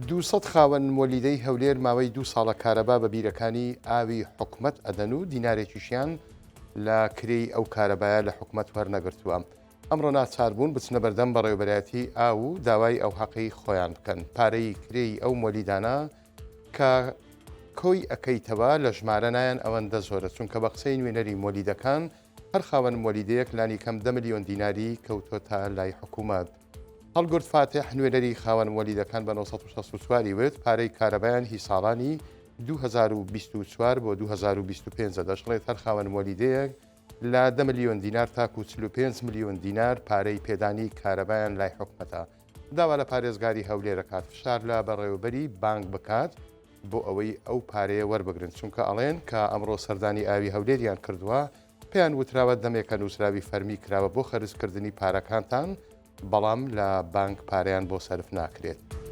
200 خاوەن مۆلیدەی هەولێر ماوەی دوو ساڵە کارەبا بە بیرەکانی ئاوی حکومەت ئەدەن و دینارێکیشیان لە کرێی ئەو کارەبایە لە حکومەت وەرنەگرتووە. ئەمڕۆ ناچار بوون بچنە بەردەم بەڕێوەبەرایەتی ئاو و داوای ئەو هەقەی خۆیان بکەن. پارەی کرێی ئەو مۆلیدانە کە کۆی ئەکەیتەوە لە ژمارە نایەن ئەوەندە زۆرە، چونکە بە قسەی نوێنەری مۆلیدەکان هەر خاوەن مۆلیدەیەک لانیکەم دە ملیۆن دیناری کەوتۆتە لای حکومەت. هەڵگورد فاتیح، نوێنەری خاوەن مۆلیدەکان بە 964 ی وت، پارەی کارەبایان هی ساڵانی 2024 بۆ 2025 ە، دەشڵێت هەر خاوەن مۆلیدەیەک لە دە ملیۆن دینار تاکو 45 ملیۆن دینار پارەی پێدانی کارەبایان لای حکومەتە. داوا لە پارێزگاری هەولێر ئەکات فشار لە بەڕێوەبەری بانک بکات بۆ ئەوەی ئەو پارەیە وەربگرن، چونکە ئەڵێن کە ئەمڕۆ سەردانی ئاوی هەولێریان کردووە پێیان وتراوە دەمێکە نووسراوی فەرمی کراوە بۆ خەرجکردنی پارەکانتان، بەڵام لە بانک پارەیان بۆ سەرف ناکرێت.